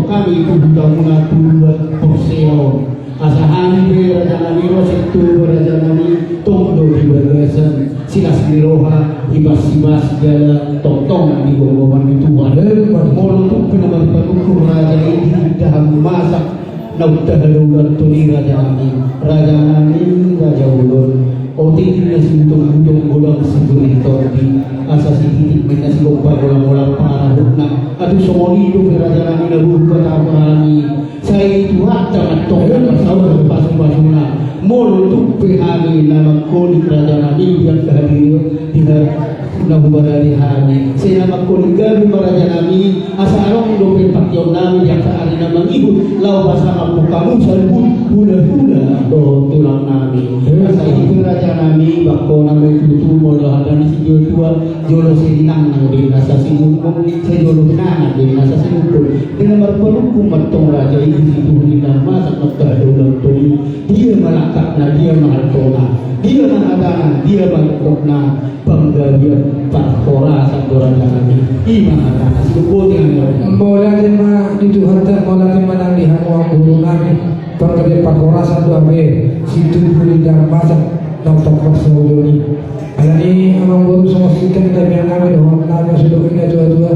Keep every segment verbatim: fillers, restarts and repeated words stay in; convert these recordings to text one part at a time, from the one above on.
Hami tu hutamuna tu luat porsea on. Asa hami pe raja nami, ro sian Toba raja nami, tong do di bagasan silas ni roha, ibas-ibas jala tongtong di gomgoman ni Tuhan. Molo tung pe na marpanungkun raja i, di indahan masak na umtahadolantoni raja nami, raja nami, raja bolon. Otik na sibutong-butong godang siburi tondi, asa sititik ma inna sigompa golang-golang pangarahutna. Atu songon i dope raja nami na burju hata hami. Sai Tuhanta ma tong na marsaor pasu-pasuna. Molo tung pe hami na mangkolik raja nami di angka hadiri on, di ha- na hubarani hami. Sai na mangkolik gabe ma raja nami, asa adong dope pangkeon nami di angka ari na mangihut, laho pasahat hamu saluhut hula-hula dohot tulang nami. Asa i pe raja nami, bangkona ma i tutu, molo hata ni situa-tua, jolo sirinang nang be nasa sinungkun, sai jolo hinangan be nasa sinungkun. Di na marpanungkun ma tong raja i di situtu ni na masa na umtahadolantoni. Dia ma langkatna, dia ma haltona, dia ma hatana, dia ma langkatna. Panggabean parhorasan do raja nami. I ma hata na sibote nami. Mauliate ma di Tuhanta, mauliate ma nang di hamu amangboru nami. Panggabean parhorasan do hape situtu ni indahan masak na umparsaulihon i. Alani amangboru, songon sitangihon nami dohot nami sude na tua-tua.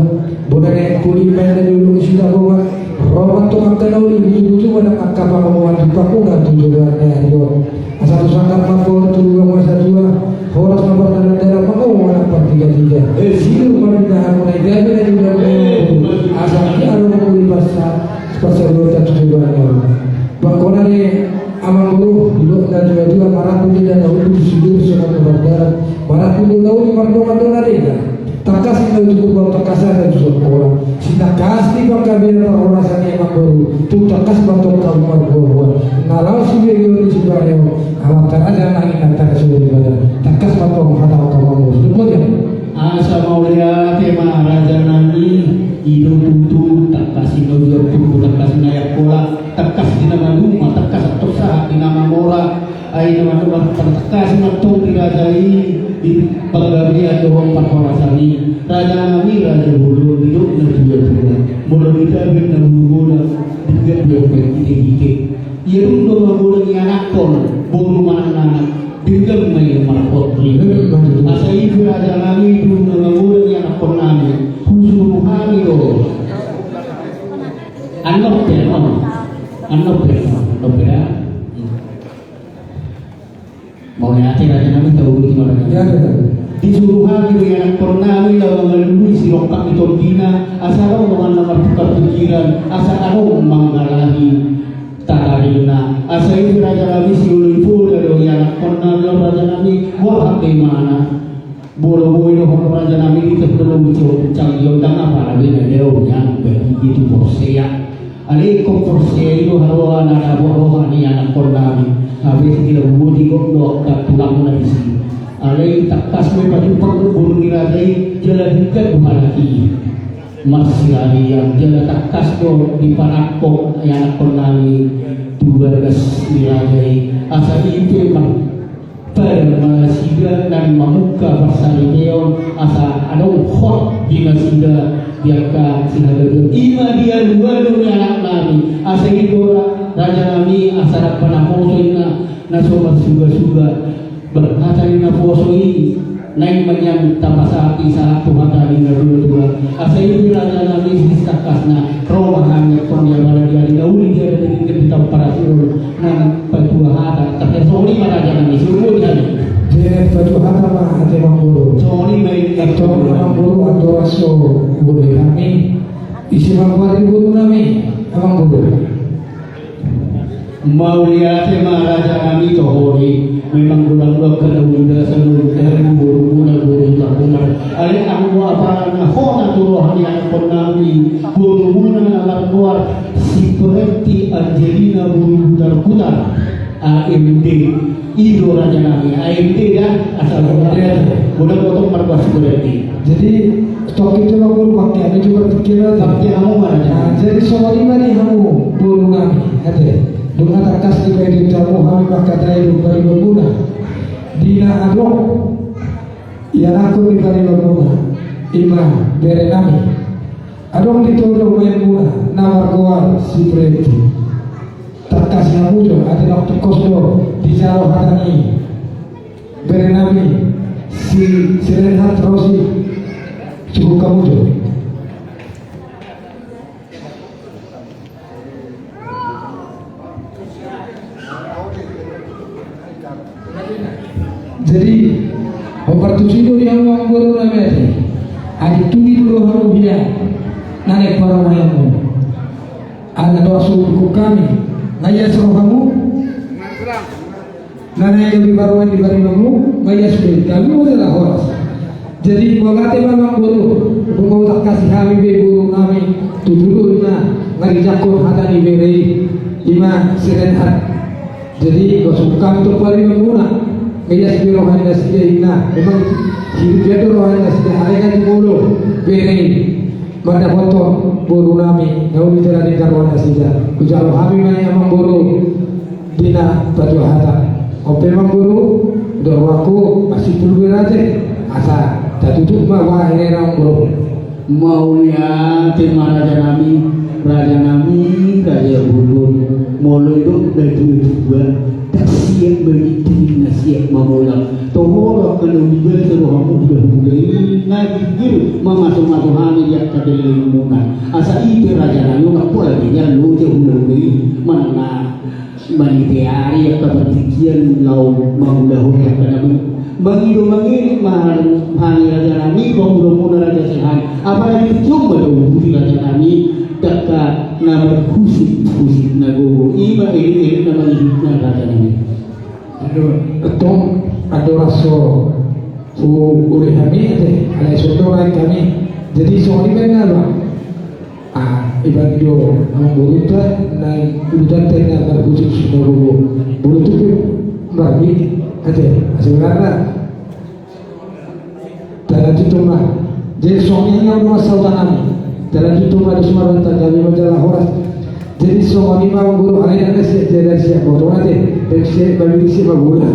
Bona ni puli main na dulu di Sitapongan. Ro ma tong angka na uli, butuh-butuh ma nang angka pangomoan di panggungan tu joloan ni ari on. Asa tu sanggar ma horas tu luang ma satua, horas ma pardalan-dalan mangomong anak partiga-tiga. Eh, siru ma pinahan muna i gabe na juga. Eh, asa di aro muli pasa, pasa dua tatu juga. Bangkona ni amangboru, didok na dua-dua, marangkup di dana utuh, sidur sama tu pardalan, marangkup di dana utuh, mardongan-dongan dena. Tangkas i na utuh, tangkas i na utuh, sitangkas ni panggabean parhorasan i amangboru, tung tangkas ma tong hamu marboa-boa. Na laos i be di on di sibareo, amat taraja nangin na taraja di badan. Tangkas ma tong hata hamu amangboru. Dukut ya. Asa mauliate ma raja nami, i do tutu, tangkas i na utuh, tangkas i na angkola, tangkas i na maduma, tangkas antong sahat i na mamora. Ai na mandok martangkas ma tong di raja i, di panggabean dohot parhorasan i. Raja nami, raja bolon, didok na tua-tua. Molo di gabe na manggoda, denggan do i marhite-hite. Ia dung do manggoda i anakkon, boru manang anak, denggan ma i marpotri. Asa i pe raja nami, dung na manggoda i anakkon nami, husuru hami do. Annon pe, annon. Annon pe, annon pe da. Mauliate raja nami, tauduti ma raja nami. Disuru hami do i anakkon nami laho mangalului sirongkap ni tondina, asa adong dongan na martukar pikiran, asa adong manggalahi tatarina. Asa i pe raja nami, sioloi poda do i anakkon nami, raja nami, borhat do imana. Molo boi dohot raja nami, di tes dolo bucong-bucong i, ndang apa na be na dao nian bagi i tu porsea. Alai ingkon porsea i do haroa na dapot roha ni anakkon nami. Hape sitila buboti gok do angka tulangna disi. Alai tangkas ma i patupa do boru ni raja i, jala denggan do halak i marsirarian, jala tangkas do dipanangkok i anakkon nami tu bagas ni raja i. Asa i pe mar- Pada ma nasida na mamungka parsaripeon, asa adong hot di nasida di angka sihagabeon. I ma di alualu ni anak nami, asa i do ra-, raja nami, asa rap na poso inna, na so marsuga-suga. Berhata ni na poso i, naeng ma nian tapasahat i sahat tu hata ni na dua-dua. Asa i do raja nami, sitangkasna, ro ma hami antong di abala di ari na uli, di ari na denggan di taon parasiron. Nang patua hata, tapi songon i ma raja nami, songon i ma. Jadi patua hata ma ate mangolu. Songon i ma i. Antong mangolu, antong raso, boleh kami. Isi mangkuari boru nami, mangolu. Mauliate ma raja nami tohori, memang godang do angka na uli bagasan, boru muna, boru tabunan. Alai anggo apala na hona tu roha ni anakkon nami, boru muna na margoar si Preti Angelina boru Butar-butar, A M D. I do raja nami, A M D da, asal A M D. Godang do tong margoar si Preti. Jadi, tong itu mangolu pakai, ada juga pikiran. Pakai hamu ma raja. Nah, jadi songon i ma di hamu, boru nami, ate. Dung tangkas dibaen hamu, hami mangkatai do pariban muna. Di na adong, ia nakon di pariban muna, i ma bere nami. Adong di toru baenmuna na margoar si Preti. Tangkas hamu jo, ate na tingkos do dijalo hata ni berenami si Sirehat Rosi. Cukup hamu jo. Jadi, hombar tusi do di hamu amang boru nami ate. Adi tugi do hamu dia. Nane para mayangmu. Ala doa suruh kami. Naya suruh kamu. Nane yang di baruan di baruanmu. Naya sudah kami mau jelas horas. Jadi, mauliate ma amang boru, dung mauliate kasih hami be boru nami, tutu do na, ngarjakkon hata ni bere i, ima si Renhat. Jadi, bosuk hami tu pari manguna, ngejas be roha ni nasida inna, memang hidup dia tu roha ni nasida, alai na jumolo, bere i. Mandapothon boru nami, na uli jala di karuan nasida. Hujalo hami ma i amang boru, di na patua hata. On pe amang boru, do rohangku, masih pulu berate. Asa, tatutup ma, wah, ini amang boru. Mauliate ma raja nami, raja nami, raja bulung. Molo idok na dua-dua, tak siap mengitiri, na siap mamolang. Toho, kalau dibaca rohamu, buda-buda ini, na gigir, mamaso-maso hami, dia kadeleng muna. Asa ite raja nami, nggak pola dia, lo jauh-jauh ini, mana Manite ari angka partingkian laho mangulahon angka na baen. Mangido mangiring ma hami raja nami, pamudomuna raja sian hami. Apala di ujung ma dao buti raja nami, angka na marhusip-husip na gogo. Ima elit-elit na mangihutna raja nami. Aduh, antong, andorang so huulahon hami ate, alai so do raja nami. Jadi songon i ma na bang. Ah, iba do, amang boruta, na ulutanta na marhusip-husip na gogo. Boru tu pe marbi, ate, sebenarna. Tala tutu ma. Jadi songon i na ulu ma sahutan nami. Tala tutu ma dos maranta, gabe ma jala horas. Jadi songon i ma amang boru, alai na siap jala siap boto ate, dan siap bagi siap bola.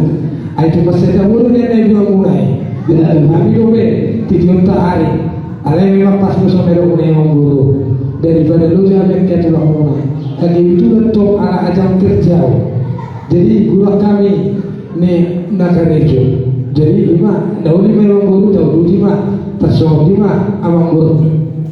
Ai tu pas saya boru dia na ibu mulai. Jadi hami do be, tujuan ta ari. Alai memang pas do songon i do amang boru. Daripada loja amang ketulang muna. Lagi itu bentuk ala ajang kerja. Jadi guru kami ni na karejo. Jadi ima, dauli ma amang boru, dauli ma, tarsongon i ma amang boru.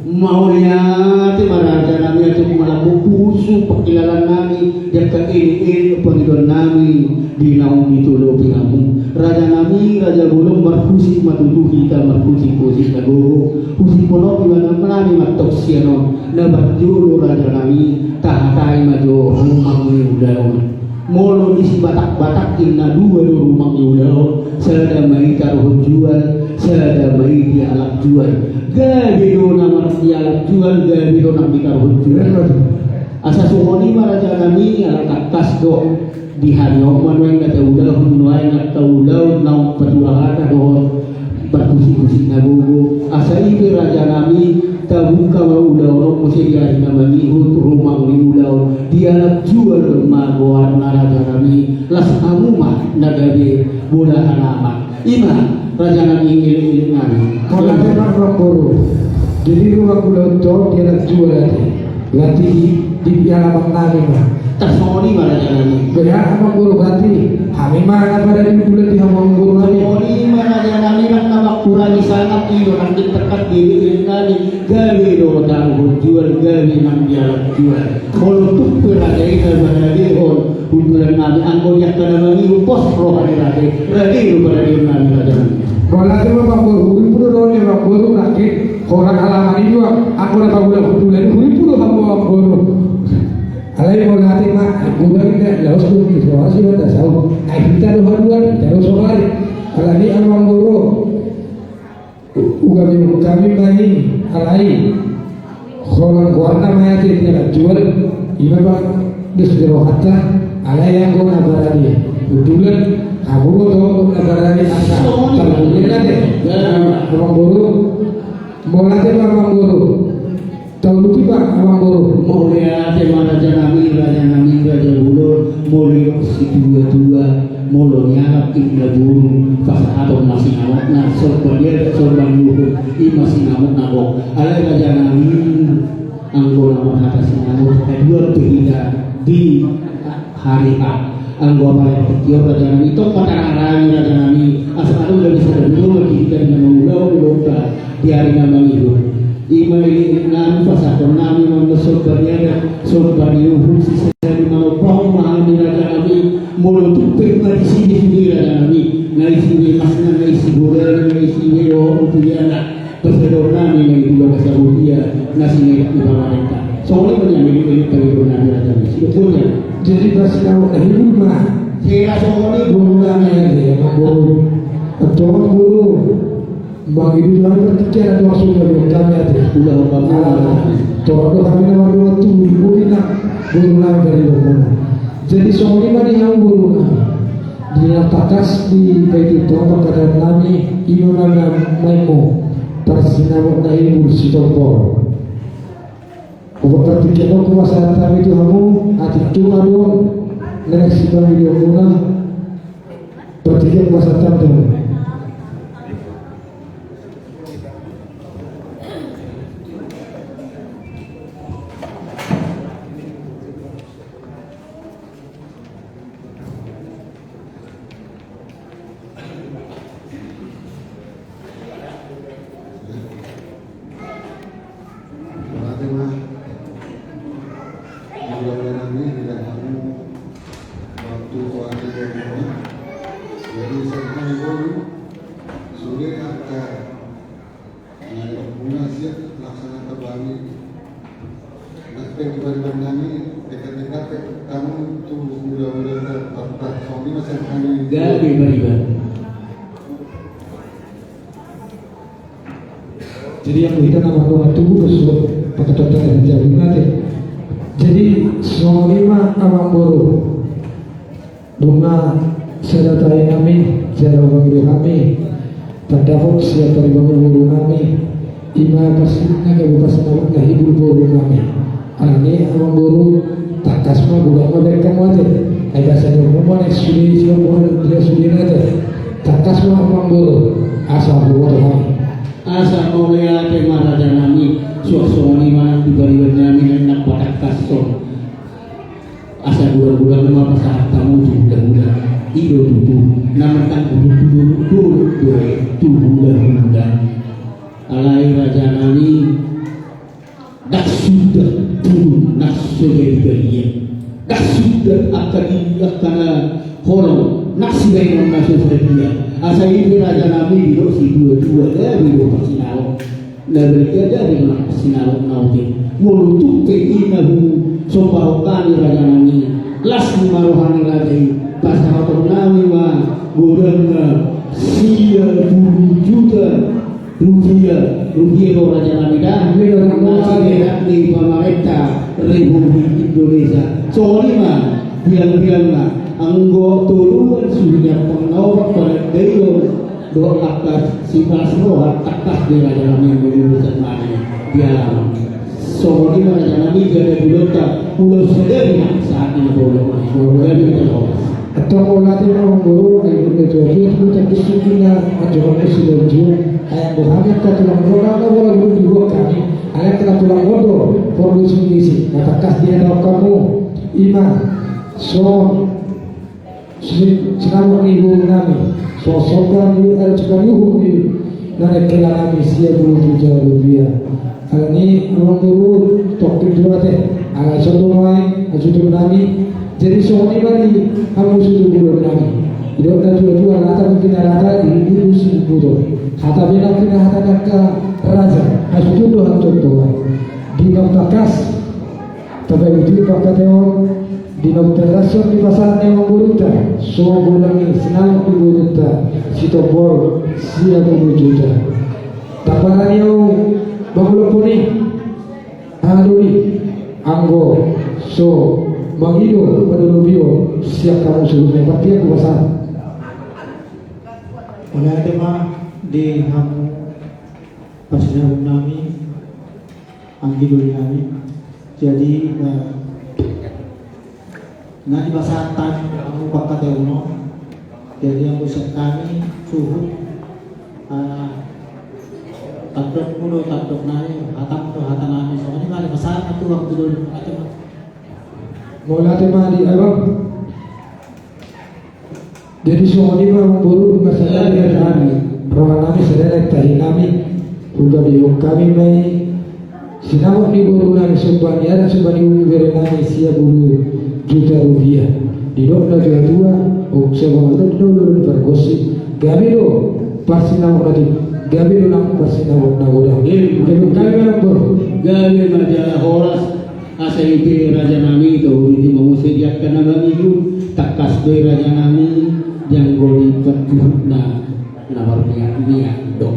Mauliate ma raja nami, ate, malambo pusu pangkilalaan nami, jaka ini, ini pangidoan nami. Di naung ditolopi hamu. Raja nami, raja bolon, marhusip ma tutu hita, marhusip-husip na gogo. Husip ponopi ma nami mantong sian on. Na parjolo raja nami, tahatai ma jo rumang ni ulaon. Molo di Sibatak-batak inna dua do rumang ni ulaon. Sada ma i taruhon jual, sada ma i dialap jual. Gabe do na mardialap jual, gabe do na ditaruhon jual. Asa songon i ma raja nami, ala tangkas do. Di hami on ma nuaeng na taulahon, nuaeng na taulahon, naung patua hata dohot parhusip-husip na gogo. Asa i pe raja nami, tabuka ma ulaon on muse di ari na mangihut, rumang ni ulaon, dialap jual ma goarna raja nami, las hamu ma na gabe bolahan amak. Ima, raja nami, elit-elit nami. Mauliate ma amang boru. Jadi rumang ulaon on dialap jual ate. Berarti di, di alaman nami ma. Tarsongon i ma raja nami. Beha amang boru, berarti hami ma na pada di bulan di amang boru nami. Songon i ma raja nami, nang na mangkurangi sangap i do nang di terkat di elit-elit nami. Gabe do taruhon jual, gabe nang dialap jual. Molo tung pe raja i na manadehon. Hundulan nami anggo di angka na mangihut pos roha ni raja i, raja i do paradeon nami raja nami. Mauliate ma amang boru, huripu do dohot ni amang boru nangkin, holan alaman i do, anggo na pangula hundulan i huripu do hamu amang boru. Alai mauliate ma, anggo bagi na laos do ni roha si banda sau, ai hita do haduan, hita do saonari. Alani amang boru. Uga memang kami ma i, alai holan goarna ma i ate, dialap jual, ima bang, dos di rohanta, alai anggo na barani hundulan, hamu do tong na barani angka parhundulan ate. Amang boru, mauliate ma amang boru. Tauluti ma amang boru. Mauliate ma raja nami, raja nami, raja bolon, molo i si tua-tua, molo nialap inna boru, pasahaton ma sinamotna, sorban dia, sorban luhut, ima sinamotna gok. Alai raja nami, manghatai sinamot, haduan pe hita di hari Ahad. Anggo apala di tingki on, raja nami, tong patarang-tarangi, raja nami, asa adong gabe sada dorongan di hita di na mangulahon ulaonta di ari na mangihut. I ma elekelek nami, pasahaton nami ma somba ni adat, somba ni uhum, sisada ni manombahon ma hami, raja nami, molo tung pe ma disi, disi, raja nami, na isi be emasna, na isi be bolana, na isi be dohot rupiana. Pasahaton nami ma i di bagasan rupiah na sineak ni pamarenta. Songon i ma nian elekelek pasahaton nami, raja nami. Sidok boru nian. Jadi pas kau, eh, di rumah. Sera songon i boru nami. Iya, iya, boru. Antong boru. Bang, ini doang berpikir ada maksud dari kami ada. Udah, Bang. Ah, tolong doang kami nama dua tuh, boru nami dari rumah. Jadi songon i ma di hamu boru nami. Di na tangkas di bagian tongtong pangkataion nami, i ma na maimo, parsinamot na hibul sitombol. Hupapartingkian do hupasahat hami tu hamu, atik tu ma do, menek sipangidoanmuna, partingkian hupasahat hami tu hamu. Mauliate ma. Mauliate ma di hamu. Waktu tu ate boru. Jadi, sahat ni boru. Sude angka na didok muna sian laksana tabari. Nang pe di pariban nami, teka-teka pe hamu tu hulahula na parpar. Songon i ma sian hami. Gabe pariban. Jadi, anggo hita na mardongan tubu do so, paketok-ketok di jabu mate. Jadi, songon i ma amang boru. Dung na sada tahi nami, jala hupangido hami pandapot sian pariban boru nami, i ma pasti na gabe parsinamot na hibul boru nami. Alani amang boru, tangkas ma godang ma baen hamu ate. Ai basa ni ompunta ma na sude, sian ompunta dia sude na ate. Tangkas ma amang boru, asa huboto hami. Asa mauliate ma raja nami, suang songon i ma nang di pariban nami na patangkas on. Asa godang-godang ma pasahat hamu tu hulahula. I do tutu na martanggung tu dolok-dolok do i tu hulahula. Alai raja nami, ndang suda tubu na so jadi balian. Ndang suda angka di angka na holong na sibaenon na so sadia. Asa i pe raja nami didok si tua-tua, gabe do parsinamot. Na berarti gabe do parsinamot na otik. Molo tung pe i na husombahon hami raja nami, las ni ma roha ni raja i. Pasahaton nami ma godangna sia pulu juta rupiah, rupiah do raja nami da. Rupiah do. Na sineak ni pamarenta Republik Indonesia. Songon i ma bilang-bilangna, anggo toruan suhut ni ampang na opat, panandaion dohot angka sipalas roha, tangkas do raja nami mangihut sian nami di alaman. Songon i ma raja nami, gabe ulaonta, ulaon sadari nang sahat ni na paulak nami. Gabe ma. Antong mauliate ma amang boru, ai guru na tua-tua, tu tangkas tu na manjomor ni sidoarjo. Ai anggo hami angka tulang boru, na bola guru di buat hami. Ai angka tulang boru, porlu sundisi, na tangkas di hadapan hamu. I ma, so, si-, sinamot ni boru nami, so, somba ni, eh, somba ni uhum ni, na naeng hela nami sia pulu juta rupiah. Alani amang boru, tongkin do ate, alai so do ma i, asa tutu nami, jadi songon i ma di hamu suhut boru nami. Didok na tua-tua, rata mungkin rata, di, di, di, si buto. Hata be na mungkin hata ni angka raja, asa tutu do hata tua-tua. Di na tangkas, Tapaihut i pangkataion, di na tarrasuk ni pasahat ni amang borunta, so godang ni sinamot ni borunta, sitombol sia pulu juta. Taparani au mangulahon i, aha do i, anggo so mangido padodopion sian hamu suhut ni partingkian hupasahat. Mauliate ma di hamu parsinabung nami, anggi doli nami. Jadi, eh, na dipasahat hami hamu pangkataion on. Jadi, anggo sian hami suhut, eh, Tandokmu do tandok nami, hatam do hata nami, songon i ma di pasahat tu amang boru. Mauliate ma di abang. Jadi songon i ma amang boru, nunga sada di hata nami, roha nami sada di tahi nami. Hugabe hon hami ma i sinamot ni boru nami, somba ni adat, somba ni ubi bere nami, sia pulu juta rupiah. Didok na tua-tua, ong seba ulok do lolo pargonsi. Gabe do parsinamot nami, gabe do nang parsinamot na godang. Gabe ma amang boru. Gabe ma jala horas. Asa i pe raja nami, tohuri ma muse di angka na mangihut, tangkas do i raja nami, janggo di parjuhutna na marmiak-miak do.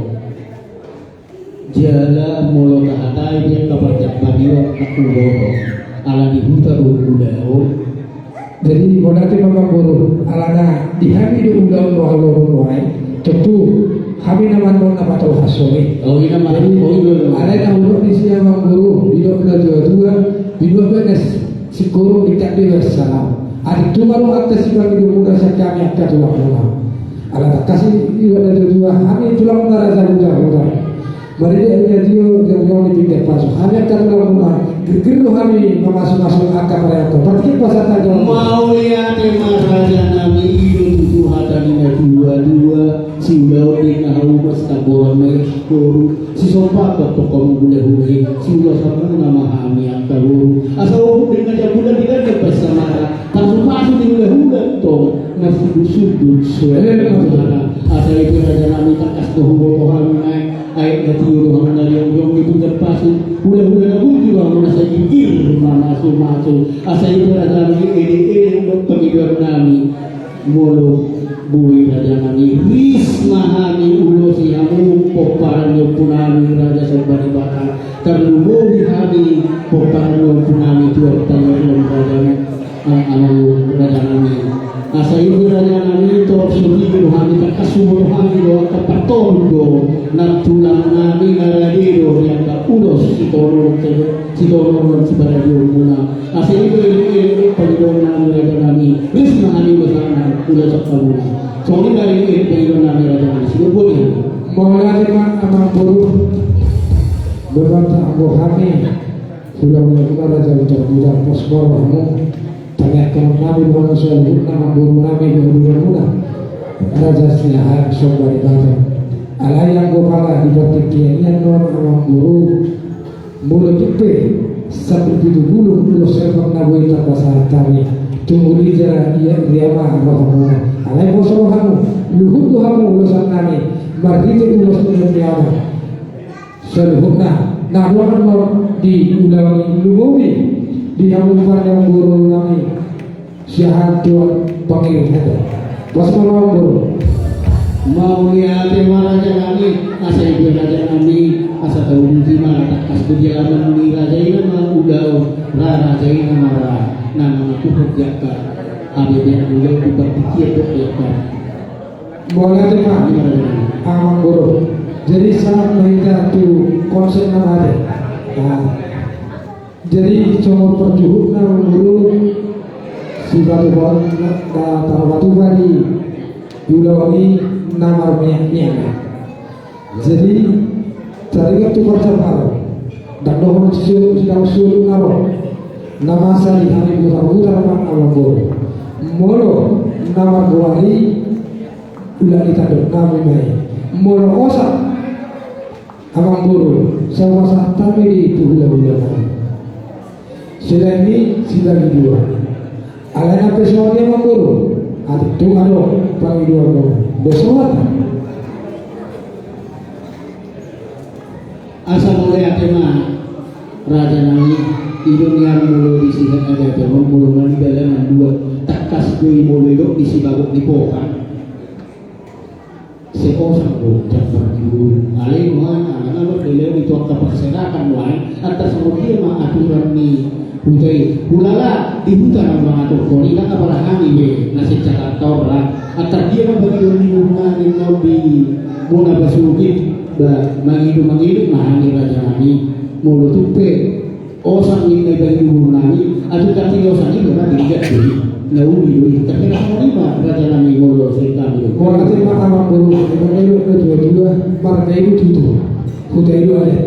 Jala molo tahatai di angka parjambaon i, angka uboto, ala di huta do ulaon. Jadi mauliate ma amang boru, alana di hami do ulaon roha lomo nuaeng, tontu hami na mandok na patolhas hami. Oh, ina ma. Jadi, oh, ina, ina. Alai na hudok ni si amang boru, didok na tua-tua, didok bagas singkoru, didok bagas salam. Atik tu ma ro angka sipangidoanmuna sian hami angka tulangmuna. Ala tangkas i didok na tua-tua, hami tulangmuna Raja Hutahuta. Marende hami na tio, jam jam ni pinda pasu. Hami angka tulangmuna, girgir do hami mamasu-masu angka pareonta. Partingkian pasahat na jam. Mauliate ma raja nami, i do tutu hata ni na tua-tua. Siulaon di na hau mas tamboran na boru. Sisomba toktok kamu gula hule. Siulasamuna ma hami angka boru. Asa umpuk di na jabulan di ganda pasamara. Pasu-pasu di hula-hula tong, na sundut-sundut suara. Asa i pe raja nami, tangkas do huboto hami nai, aek na tio do hamu na riong-riong di puncak pasu, hula-hula na burju do hamu na sagigir mamasu-masu. Asa i pe raja nami, elek-elek do pangidoan nami. Molo boi raja nami, ris ma hami ulosi hamu pomparan ni ompu nami Raja Somba ni Batam. Tarlumobi hami pomparan ni ompu nami tu angka raja nami. Ah, amang raja nami. Asa i pe raja nami, torop so tingki do hami, tangkas huboto hami do angka partohut do nantulang nami na rade do di angka ulos sitonon, sitonon siparadiomuna. Asa i do elek-elek pangidoan nami raja nami, ris ma hami ulos nami, ulos angka muna. Songon i ma elek-elek pangidoan nami raja nami, sidok boni. Mauliate ma amang boru. Beban ta anggo hami. Hula-hula muna Raja Hutahuta, pos ma rohamu. Tangiangkon nami do hamu saluhutna, amang boru nami, hula-hulamuna Raja Siahaan Somba ni Batam. Alai anggo pala di partingkian i annon amang boru, molo tung pe sampulu pitu pulu ulos serpang na boi tarpasahat hami, tung uli jala ia riama rohamuna. Alai pos rohamu, luhut do hamu ulosan nami marhite ulos ni riama. Saluhutna na dohot ma di ulaon i, lumobi di hamu pande amang boru nami Siahaan tu pangiring hata. Pos ma amang boru. Mauliate ma raja nami, asa i pe raja nami, asa tauduti ma tangkas tu jalaman ni raja i nama ulaon, ra raja i nama ra na mangaturhon di angka abebean ulaon di partingkian dohot di angka. Mauliate ma amang boru. Jadi sahat ma hita tu konsep na mate. Nah, jadi songon parjuhutna amang boru, sipatupaon na tarpatupa di ulaon i na marmiak-miak. Jadi taringot tu parjambaron, ndang dohonon si, si daong solu na ro, na masa di hami putar-putar ma amang boru. Molo na margoari, ula ni tandok nami ma i. Molo osan amang boru, sai pasahat hami di tu hula-hula nami. Sudah ini sibagi dua. Alai na pe songon i amang boru, atik tu adong pangidoanmuna. Dos rohanta. Asa mauliate ma raja nami, i do nian molo di sihat adaton, molo na di dalanan dua, tangkas do i molo didok di sibagot ni pokan. Sai osan do jambar ni boru. Alai nuaeng ala na mardalani tu angka parserahan nuaeng, antar songon dia ma aturan ni huta i. Hulala di huta na mangaturhon i, ndang apala hami be na sian Jakarta on ra. Antar dia ma bagi on di rumah ni non di bona pasukit, ba mangido-mangido ma hami raja nami. Molo tung pe osan ninna i bagi boru nami, atik tati osan i berarti igat do i, na uli do i. Tapi na songon i ma raja nami molo sai hami do. Molo ate ma amang boru, molo na i do na tua-tua, marga i do tutu. Huta i do ate.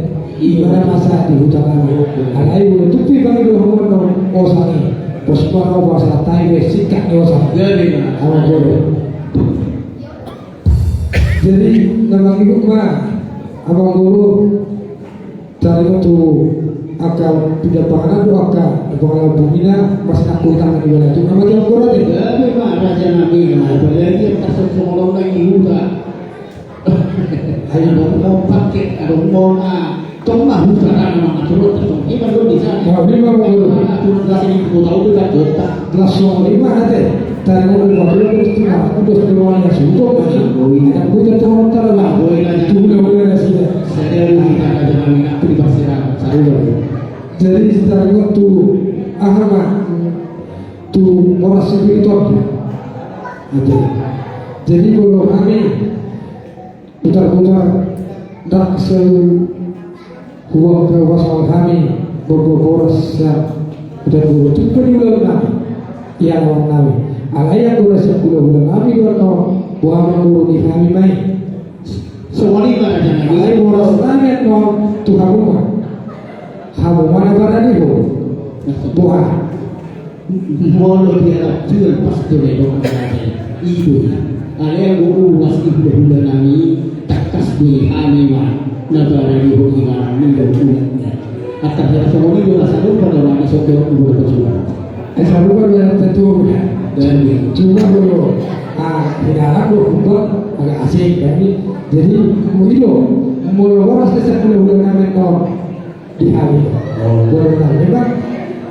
Ibarat masa di huta kami. Alai molo tung pe pangido hamu annon osang i, pos ma ro, pos ma ro, tai be singkat ni osang. Jadi, Amang Boru. Jadi na mangihut ma, Amang Boru, taringot tu angka pinda panganan do angka panganan bumi na masih nangkok i tangan di bala tu nama jam Boru ate. Jadi ma raja nami na, apalagi angka sosongon na i huta. Ai adong ma pake, adong ma, ah, tong ma huta na mangatur, tong ima do di sana. Kalau ima mau. Mangatur di sini, kota udah kota. Langsung ima ate. Tadi mau mau dulu tu na, udah semua yang sudah. Oh, iya. Ada udah tu hotel lah. Oh, iya. Tu udah, udah, sudah. Saya ada di sana, ada di mana, di Barcelona, saya udah. Jadi setelah itu aha ma tu boras spiriton. Ate. Jadi molo hami putar-putar ndang sehuang kehuas hami bobo boras sa putar bobo tumpe di ulaon nami. Ia lawan nami. Alai anggo na sian hula-hula nami do annon, boha ma boru di hami ma i. Songon i ma raja nami. Alai boras nami annon tu hamu ma. Hamu ma na paradiho. Boha. Molo dialap jual pas do na i do angka raja i. I do i. Alai anggo uas di hula-hula nami, tangkas do i hami ma na paradiho i ma na nida ulat na. Angka hera songon i do rasa do pada wani soto i do rasa. Eh, sarupa do na tentu. Jadi. Cuma molo, ah, hinalang do humbang agak asing, jadi, jadi, molo i do, molo boras desa hula-hula nami annon. Di hami. Oh. Boru nami memang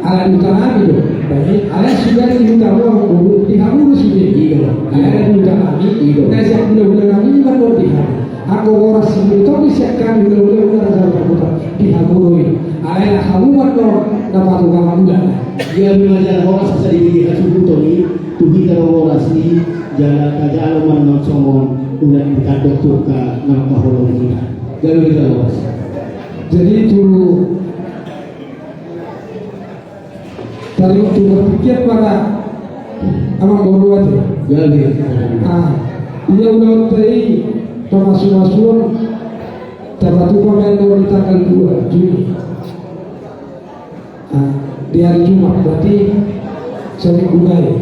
ala di huta nami do. Baik, ala sudah di huta boru di hamu do sudah. Iya. Ala di huta nami. Iya. Na sian hula-hula nami memang boru di hami. Anggo boras sendiri tong di sian hami hula-hula na raja huta di hamu do i. Ala hamu memang do na patuha hula. Iya, memang jala boras sendiri hasuhuton i tu hita do boras i jala tajalo memang songon ulat di tandok tuka na mangkaholongi hita. Jalo jala boras. Jadi tu tadi waktu berpikir pada Amang Boru ate. Jadi. Ah, ia ulaonta i pamasu-masuon tapatupa ma annon di tanggal dua Juni. Ah, di hari Jumat, berarti seminggu nai.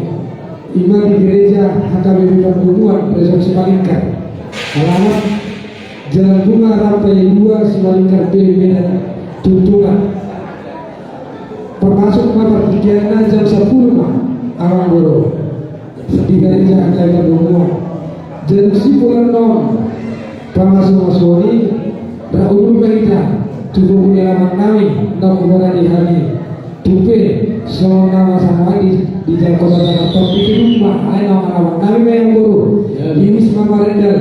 Ima di gereja H K B P Pardomuan, Resort Simalingkar. Alamat Jalan Bunga Rampai dua, Simalingkar B, Medan, Tuntungan. Termasuk ma partingkianna jam sampulu ma, Amang Boru. Di gereja H K B Pardomuan. Jadi simpulan non pamasu-masuon i, ra udur ma hita tu gogo ni alaman nami, na hubara di hami. Tupe, songon na masa nai di, di jangkauan na tong di rumah, ai na alaman nami ma Amang Boru. Di Wisma Marendal.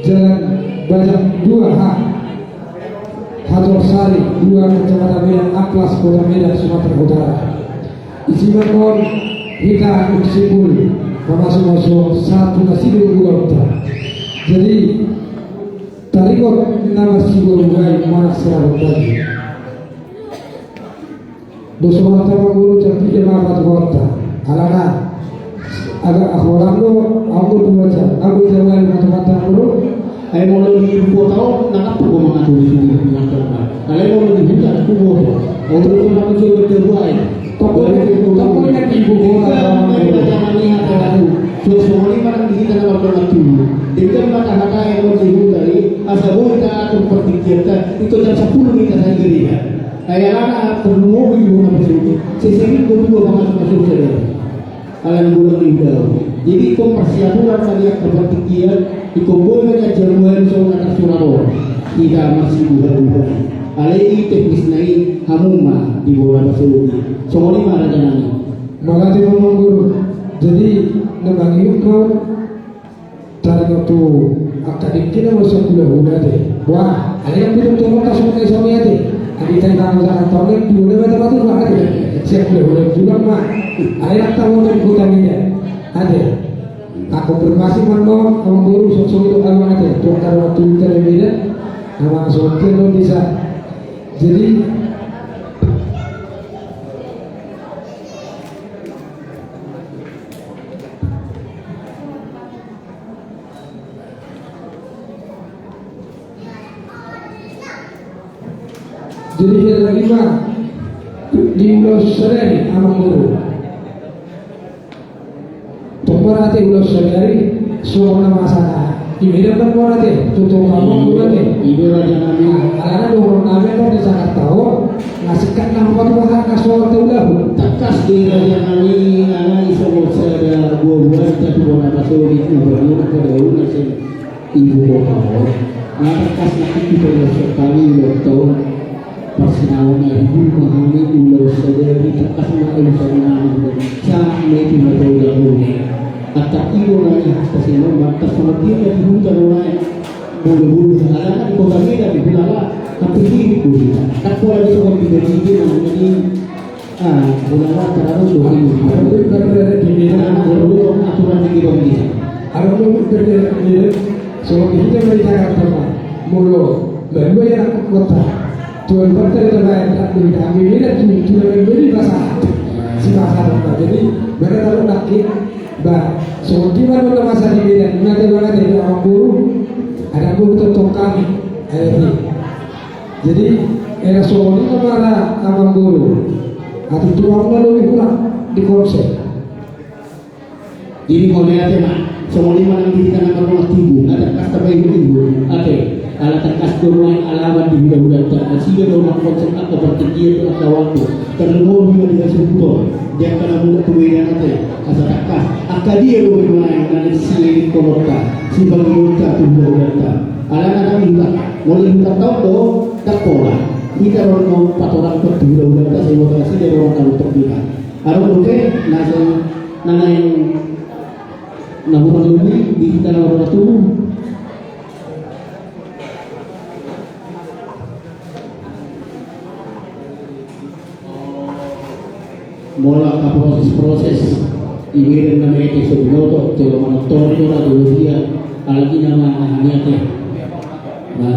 Jalan Bajang dua H, Hatorsari dua, Kecamatan Medan Amplas, Kota Medan, Sumatera Utara. Isi ma annon hita untuk simpul pamasu-masu sahat tu na sidung ulaonta. Jadi taringot na masibur buai manak sirabot baju. Dos rohanta ma Boru, jam piga ma patupaonta. Alana agak holan do, anggo dua jam, anggo jam lain patupaonta Boru. Ai molo di kota on, na nangkok do mangatur di sini, mangatur. Alai molo di huta, na kuboto. Au do mangatur di huta. Pokokna, pokokna di ibu kota. Songon i ma nang di hita na mardongan tubu. Denggan ma hata-hata i di huta i, asa boi taatur partingkianta, ingkon jam sampulu ma hita sahat gereja. Ai alana parlumobi do na pasu-pasu, sesering do dua pangasup-asup sadari. Alana godang ni udao. Jadi ingkon parsiapuran ma di angka partingkian, ingkon boi ma nian jamuan songon na tarsurat on. Hita marsibuha-buha. Alai i teknisna i hamu ma di bona pasu-pasu i. Songon i ma raja nami. Mauliate ma Amang Boru. Jadi na mangihut ma au. Taringot tu angka dengke na molo sian hula-hula ate. Wah, alai na hudok tu hota songon na i songon i ate. Adi tai tangan tangan tau na dua na mata mata dua ate. Sian hula-hula bulan ma. Alai na tau na di kota Medan ate. Aku bermasih mano Amang Boru, songon i do Amang ate. Tu angka ruang tu hita di Medan. Amang songon i do bisa. Jadi Jadi, hira lagi ma di ulaon sadari, amang boru. Tong ma ate ulaon sadari, suang na masa na di Medan, tong ma ate, tutu amang boru ate. Ido raja nami. Alana dohonon nami tong di Jakarta on, na singkat na hupasahat na so taulahon. Tangkas do raja nami, alai songon sada buabuatta tu bona pasogit, ubauna kada una sing ibu kota on. Na tangkas na tingki pengurus kami doktor parsinaon na ibu mahami ulaon sadari, tangkas ma ulaon sadari. Sangat ma itu na tahu dahulu. Atak ibu nanya hasta sino, mata sama dia na di hutan nai. Bulu-bulu, anak di kota Medan di Hulala, tapi hidup dulu. Tak pola di sekolah tiga tiga namanya. Ah, ulama terlalu dohani. Adong do berbeda di Medan. Anak dulu aturan di Bangkisa. Adong do berbeda di Medan. So, kita dari Jakarta, Pak. Molo, baru ya anak kota. Tuan kota itu baik, tak boleh kami beda tu, tu lebih beli bahasa. Si bahasa apa? Jadi, mereka tahu lagi, bah, so, di mana masa di Medan? Nanti mana di orang guru, ada guru tetap kami. Ada di Jadi, era songon i ma ra amang boru. Atik tu ahu na lobi hurang di konsep. Jadi, mauliate ma, songon i ma nang di hita na mardongan tubu, na tangkas tapaihut-ihut, ate, ala tangkas do nuaeng alaman di hula-hulanta, nasida do na konsep angka partingkian tu angka waktu, tarlumobi ma di hasuhuton, di angka na mula tu Medan ate, asa tangkas, angka dia do nuaeng na sielingkononta, sipangidoonta tu hula-hulanta. Alana nami huta, molo di hutanta on do, ndang pola. Hita do na patorangkon tu hula-hulanta, sai boto nasida do na manonton hita. Adong dope, na so, na naeng, na hurang lobi, di hita na hurang tubu. Molo angka proses-proses, i Medan na mete so binoto, jolo manonton i ora dulu dia, apalagi nama ahani ate. Nah,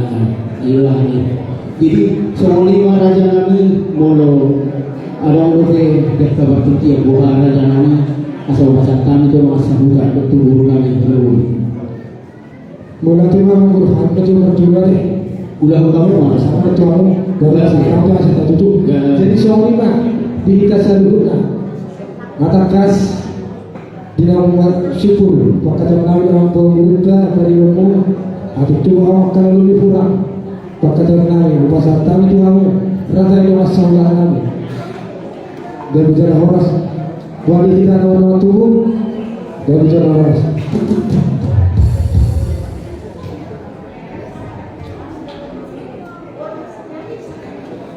iya ahani. Jadi, songon i ma raja nami, molo adong dope, dia kabar tingki ya, boha raja nami, asal pasahat hami tu masa buka, tu guru nami, tu guru. Mauliate ma, molo hami tu martua de. Ulaon hamu ma, sama tu hamu. Ulaon hamu ma, sama tu hamu. Jadi songon i ma, di hita saluhutna. Na tangkas, di na marsimpul, pangkataion nami na mambahen gurunta, paribanmu, atik tu hamu angka na lobi hurang. Pangkataion nami, hupasahat hami tu hamu, rata i do masa ulaon nami. Gabe jala horas. Wali hita na martua tubu, gabe jala horas.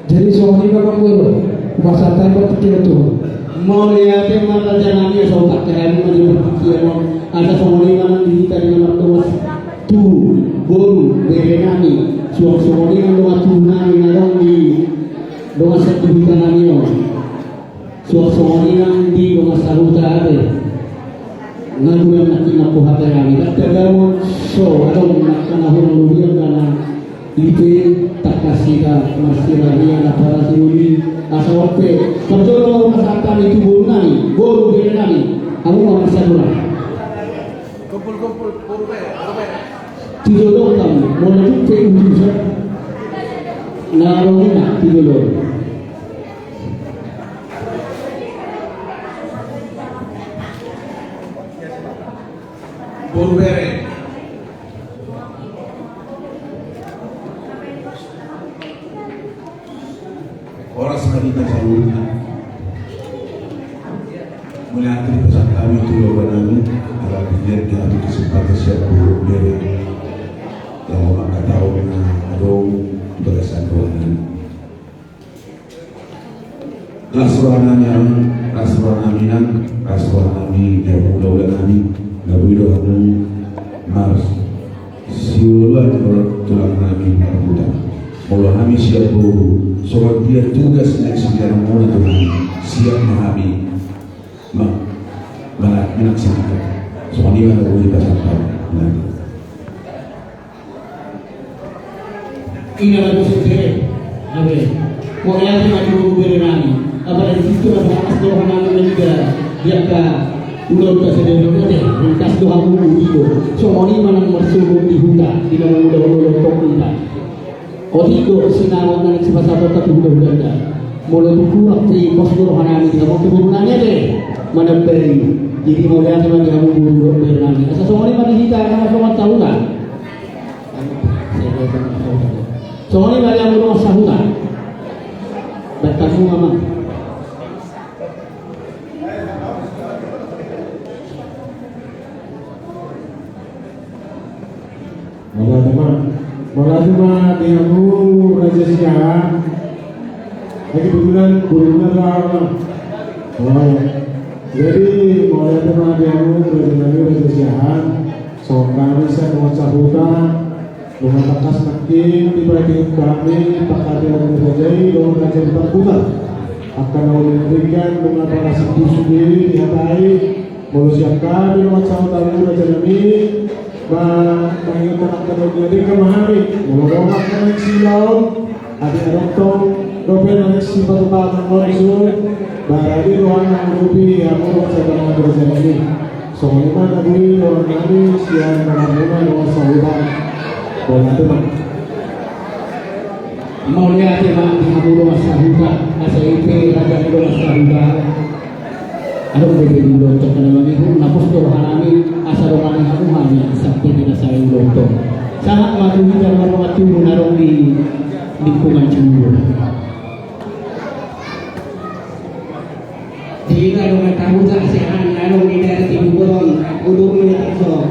Jadi songon i ma amang boru, hupasahat hami partingkian tubu. Mauliate ma raja nami, asa hupasahat hami ma di partingkian on, asa songon i ma nang di hita di na mardongan tubu, boru, bere nami, suang songon i ma dongan tubu nami na adong di dongan sahuta nami on. Suang songon i nang di dongan sahuta ate. Nga guna nangkin na huhata hami. Dang tagamon so adong na hurang lobi angka na i pe, tangkas hita marsirahia na parasi uli. Asa on pe parjolo ma hupasahat hami tu boru nami, boru bere nami. Hamu ma marsiaduran. Kumpul-kumpul, boru bere, boru bere. Tijolo hamu, molo tung pe utusan. Na adong i na tijolo. Boru bere. Horas ma di hita saluhutna. Mauliate hupasahat hami tu Jahowa nami, ala dibere hami kesempatan sian boru bere. Laho mangkatahon na adong tu bagasan roha nami. Las roha nami amang, las roha nami inang, las roha nami na hula-hula nami, na boi do hamu marsioloan dohot tulang nami marhuta. Molo hami siap boru, songon dia tugas na sian muna tu hami, siap ma hami. Ma, mana, mana siap. Songon i ma na boi pasahat. Nah. Ina lagu sendiri. Abe. Mauliate ma di boru bere nami. Apalagi di situ ada atas doa nami na ida di angka ulaonta sadari on ate. Ringkas do hamu uli do. Songon i ma nang marsogot di huta. Di na mangula-ula lompok huta. Otik do sinamot na naeng sipasahatonta tu hulahulanta. Molo tung hurang pe pos do rohanami di hamu tu boru nami ate, manambai. Jadi mauliate ma di hamu boru dohot bere nami. Asa songon i ma di hita na mardongan sahuta. Songon i ma di hamu dongan sahuta. Bahen hamu ma. Mauliate ma. Mauliate ma di hamu Raja Siahaan. Lagi kebetulan, kebetulan lah. Oh, ya. Jadi, mauliate ma di hamu Raja nami, Raja Siahaan. Songon hami sian dongan sahuta, nunga tangkas nangkin dipaihut hami panghataion ni raja i dohot raja ni parhutanta. Angka na uli na denggan nunga palas ni pusu i dihatai. Molo sian hami dongan sahuta, raja nami, ma, mangingot angka na uli na denggan ma hami. Molo adong angka na silaon, ate, adong tong dope na sipatupaon on, so, barani rohana mangurupi hamu dongan sahuta, raja nami. Songon i ma na boi rohanami sian hamuna dongan sahuta. Mauliate ma. Mauliate ma di hamu dongan sahuta, asa i pe raja ni dongan sahuta. Adong dope di ulaonta na mangihut, na pos do rohanami, asa dongani hamu hami sampe di na sai ulaonta. Sahat ma tu hita na mardongan tubu na adong di lingkungan Cibubur. Di hita dongan sahuta Siahaan na adong di daerah Cibubur on, udur melihat so.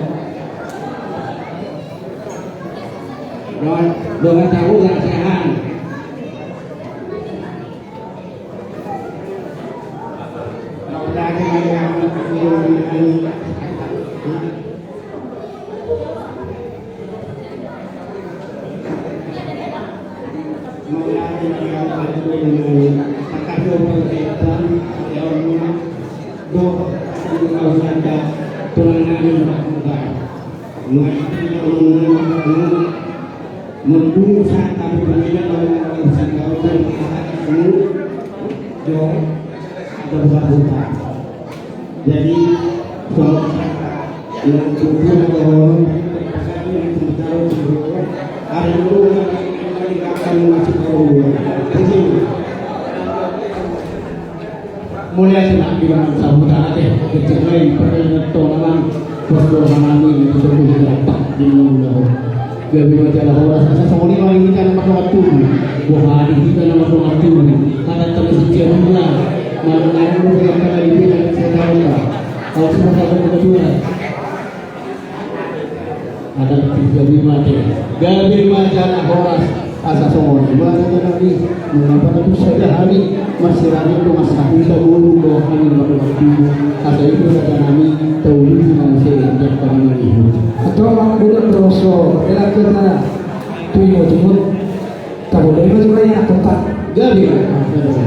Dongan, dongan sahuta Siahaan. Mendung saat kami berlima, kalau nggak bisa kau, kalau nggak bisa kau, jawab, ada buka-buka. Jadi, kalau yang kumpul ada orang, ada dulu, yang akan masuk ke rumah. Jadi, Mauliate ma di dongan sahuta, ate, kecil lai, perkenalan, pos do rohanami, itu tuh, gabe ma jala horas, asa songon i ma di hita na mardongan tubu, boha di hita na mardongan tubu, hata tali suci anugrah, malam lain lu bilang kata di hita, saya tahu lah, kalau semua tahu kebetulan. Ada tiga lima te. Gabe ma jala horas, asa songon i ma raja nami, mengapa tu sada hami, masih rame tu masa kita dulu doa kami waktu waktu, asa itu raja nami, tahu dulu nang se jam kami melihat. Atau mak bulan terosol, kira kita tuh mau jemput. Tabo dari mana cuma yang tempat. Jadi,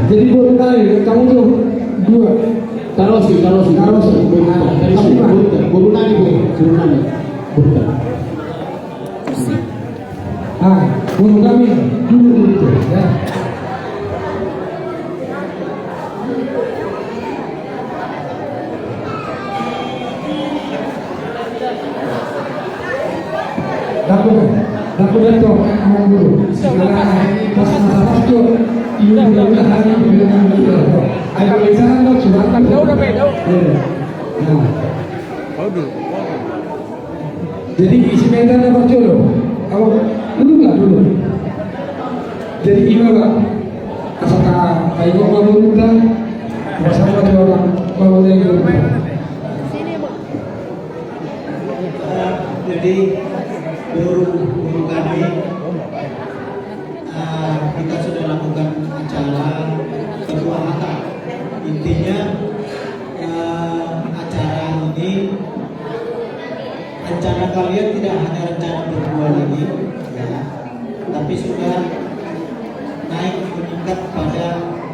jadi boru nai, kamu tuh dua. Tarosi, tarosi. Tarosi. Boru nai, boru nai, boru nai. Ah, boru nai dulu, dulu, ya. Daku, daku beto, amang guru. Sekarang pas masa waktu, ini udah hari ini. Ayo bicara dong, cuma kan. Udah, udah, udah. Iya. Nah. Jadi isi medan apa dulu? Kalau dulu nggak dulu. Jadi gimana, Pak? Asal tak, ayo mau muda, masa mau orang mau yang dulu. Jadi boru, boru kami, eh, kita sudah lakukan acara ketua hata. Intinya, eh, acara ini, rencana kalian tidak hanya rencana berdua lagi, ya, tapi sudah naik meningkat pada,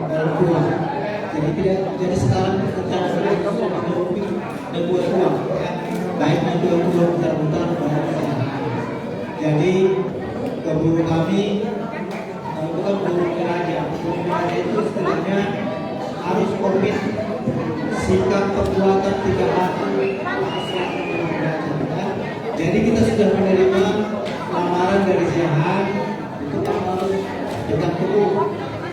eh, dua. Jadi tidak, jadi sekarang rencana kalian sudah lebih dan buat uang, ya. Baik itu yang uang putar-putar, baik itu. Jadi, ke boru kami, eh, itu kan boru Miraja. Boru Miraja itu istilahnya harus komit, sikap, kekuatan, tiga hal. Jadi, kita sudah menerima lamaran dari Siahaan. Itu kan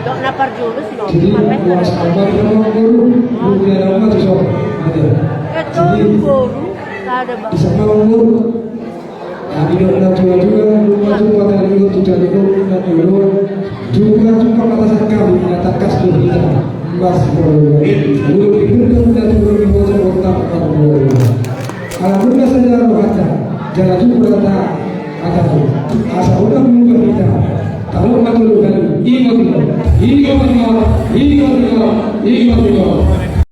Dok na parjolo si Dok. Jadi, luas amat, kalau guru, dunia nama tu, so. Ada. Jadi, di sana, guru. Jadi, dok na tua juga, lupa juga, tadi guru, tu tadi guru, na tua. Juga, juga, kata sakali, na takas tu hita. Mas, guru. Guru, di guru, na tua, guru, di bocah, guru, tak, guru. Ala guru, na saja, rohata. Jala juga, tak, kata. Asa, udah, guru, hita. Tolu ma tolu hali. Ingot, ingot. Ingot, ingot. Ingot, ingot. Ingot, ingot.